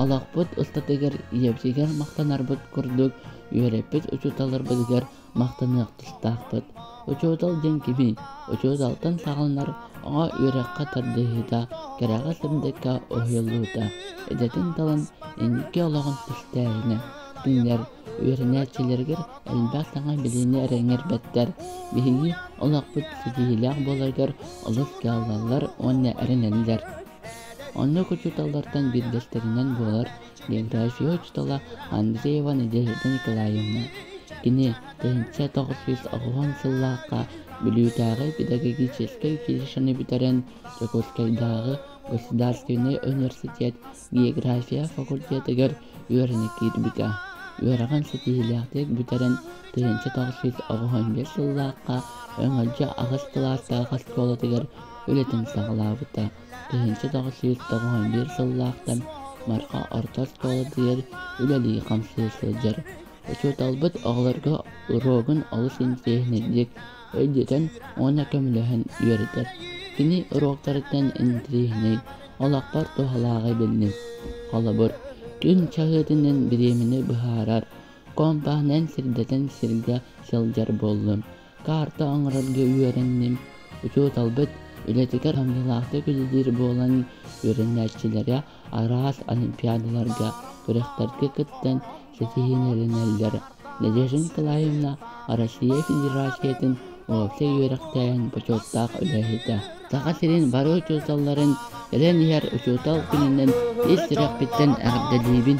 Олохпут устатыгар ийэбитигэр махтанарбыт курдук үөрэппит учууталларбытыгар махтаныах тустаахпыт. Учуутал диэн кимий? Учууталтан саҕаланар оҕо үөрэххэ тардыһыыта, кэрэҕэ-сырдыкка уһуйуллуута, идэтин талан инники олоҕун түстээһинэ. Кинилэр үөрэнээччилэригэр элбэх саҥа билиини эрэ иҥэрбэттэр, биһиги олохпут ситиһиилээх буоларыгар олус кыһаллаллар уонна эрэнэллэр. Оннук учууталлартан биирдэстэринэн буолар география учуутала Андреева Надежда Николаевна. Кини 1990 сыллаахха Бүлүүтээҕи педагогическай училищены бүтэрэн Дьокуускайдааҕы государственнай университет география факультетыгар үөрэнэ киирбитэ. Үөрэҕин ситиһиилээхтик бүтэрэн 1995 сыллаахха Өҥөлдьө аҕыс кылаастаах оскуолатыгар үлэтин саҕалаабыта. 1991 сыллаахтан Марха орто оскуолатыгар үлэлии-хамсыы сылдьар. Учууталбыт оҕолорго уруогун олус интэриэһинэйдик өйдөтөн уонна көмөлөһөн үөрэтэр. Кини уруоктарыттан интэриэһинэй, олохпор туһалааҕы биллим. Холобур, күн чаһыытынан бириэмэни быһаарар, компаһынан сирдэтэн сиргэ сылдьар буоллум. Карта оҥорорго үөрэнним. Учууталбыт үлэтигэр кыһамньылаахтык үлэлиир буолан үөрэнээччилэрэ араас олимпиадаларга, күрэхтэргэ кыттан ситиһиилэнэллэр. Надежда Николаевна Россия Федерациятын уопсай үөрэхтээһин бочуоттаах үлэһитэ. Саха сирин бары учууталларын кэлэн иһэр учуутал күнүнэн ис сүрэхпиттэн эҕэрдэлиибин.